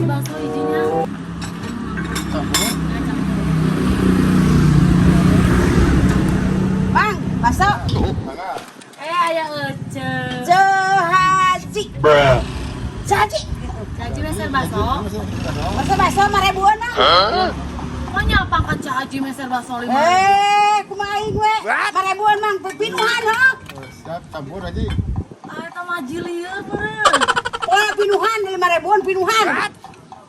Bakso hijinya. Campur. Nah, campur. Mang, bakso. Eh, aya Ece. Cehaji. Cehaji. Haji meser bakso. Bakso bakso 5 ribuan, Mang. Pokoknya pangkat Cak Haji meser bakso 5 ribu. Eh, kumaha aing we? 5 ribuan, Mang, pinuhan ha. Siap, campur aja. Ah, eta mah haji lieur meureun. Wah, pinuhan 5 ribuan pinuhan.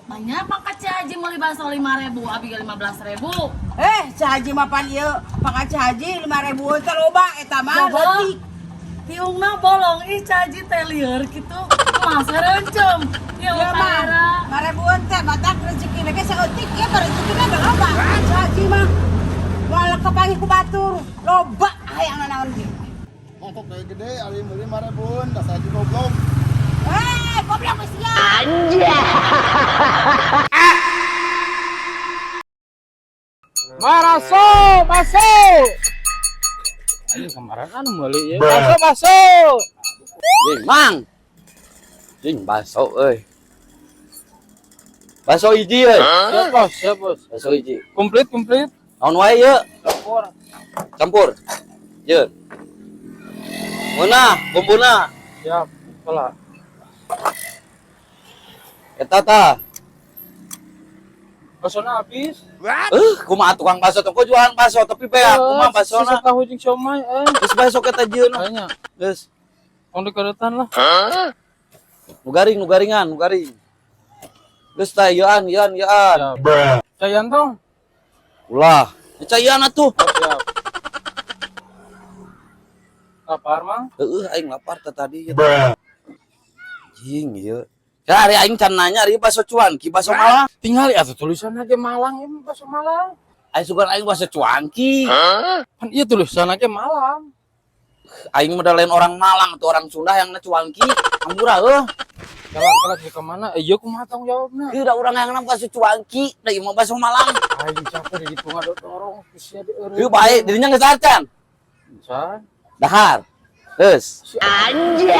Banyak pangkat Cak Haji meuli bakso 5 ribu, abi ge 15 ribu. Eh, Cehaji mah pan ieu, pangkat Cehaji 5 ribuan teh loba eta mah Coba. leutik. Tiungna bolong, ih Cak Haji teh lieur kitu. Masa reuncem. Ya, Ieu mah 5 ribuan teh batak rezeki ge saeutik ieu mah rezekina ge loba. Cehaji mah moal kapanggih ku batur, loba hayang naon ge. Mongkok kayak gede, ali beli 5 ribuan, dah saya goblok. Eh, goblok geus sia. Maraso, baso. Ini kemarin kan beli ya. Baso, baso. Jing, Mang. Jing, baso euy. Baso hiji euy. Siap, bos, siap, bos. Baso hiji. Komplit, komplit. Naon wae ieu? Campur. Campur. Ye. Meunah, bumbuna. Siap. Pola. Eta tah. Basona habis. Kumaha tukang bakso teh kok jualan bakso tapi beak kumaha basona. Sisa tahu jeung siomay eh. Geus baso eta jieun. Kayaknya Geus. tong dikeretan lah. Nu garing, nu garingan, nu garing. Geus tah ieuan, ieuan, ieuan. Siap. Cayan tong. Ulah. Caian atuh. Oh, siap. Lapar, Mang? Heueuh aing lapar teh tadi. Jing ieu. Ya ari aing can nanya ari bakso cuanki, bakso Malang. Tinggal ya tulisan aja Malang ya bakso Malang. Aing sugan aing bakso cuanki. Kan iya tulisan aja Malang. Aing mah lain orang Malang atau orang Sunda yang cuanki. Hampura heuh. Kalau kalau di kemana? Eh, iya kumaha tanggung jawabna? Ieu da urang yang bakso cuanki, da ieu mah bakso Malang. Aing capek di ditu ngadorong sia di eureun. Ieu bae dirinya geus acan. Can. Dahar. Geus. Anjay.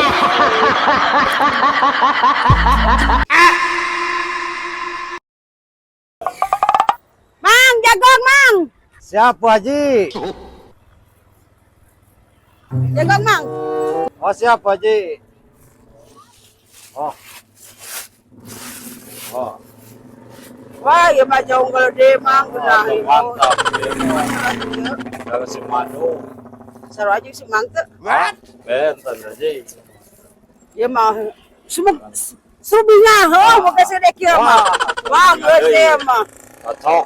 Mang, jagong, Mang. Siap, Bu Haji. Jagong, Mang. Oh, siap, Bu Haji. Oh. Oh. Wah, ya mah jauh kalau deh, Mang. Benar. Mantap. Kalau si madu. Saru aja si Mang teh. Benten, Haji. Ya mah semua subingah heuh boga sedek ieu mah. Wah, geus mah. Cocok.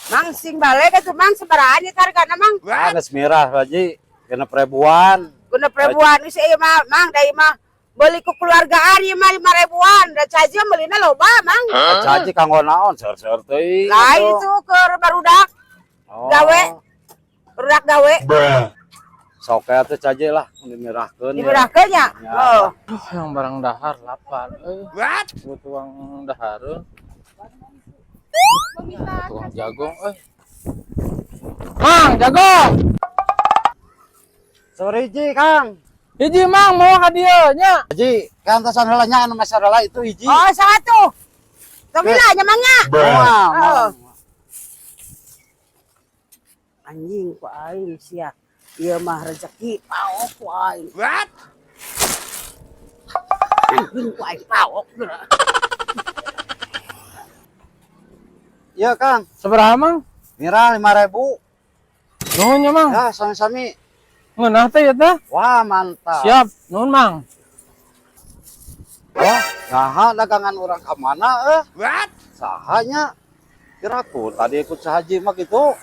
Mang sing balik atuh Mang sabaraha ieu hargana, Mang? Ah, geus mirah, Bu Haji. 6 ribuan. 6 ribuan geus ieu mah, Mang, da ieu mah beli ku keluargaan ieu mah 5 ribuan. Da caji mah meulina loba, Mang. Haji kanggo naon seur-seur teuing. Lain itu ke barudak Oh. gawe. Barudak gawe. Sok atuh caji lah dimirahkeun. Diberahkeun nya. Ya. Oh. Duh, yang barang dahar lapar. Eh, gua tuang dahareun. Tukang jagung, eh. Mang, jagung. Sore hiji, Kang. Hiji Mang, mau ka dieu nya. Haji, kan tasan heula nya anu meser heula itu hiji. Oh, satu. Tong nya Mang nya. Wah, Oh. Anjing ku aing sia. Ieu mah rezeki paok ku aing. What? Anjing ku aing paok geura. Iya, Kang. Sabaraha, Mang? Mirah 5 ribu. Nuhun nya, Mang. Ya, sami-sami. Ngeunah teh ya teh. Wah, mantap. Siap, nuhun, Mang. Wah, nah dagangan orang ke mana eh? What? Sahanya. Kiraku tadi ikut sahaji mah gitu.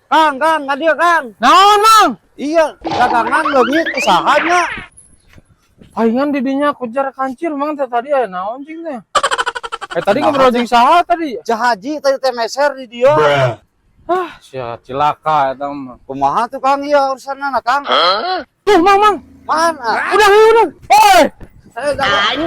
Kang, Kang, ngadia Kang. Naon, Mang? Iya, dagangan leungit usahanya. Palingan didinya kejar kancil, Mang, teh tadi aya naon cing teh. Eh tadi Nah, ngobrol jeung saha tadi? Jahaji tadi teh meser di dia. Ah, sia cilaka eta mah. Kumaha tuh Kang iya urusanna Kang? Tuh, Mang, Mang. Mana? Udah, udah. Oi. Saya dagang.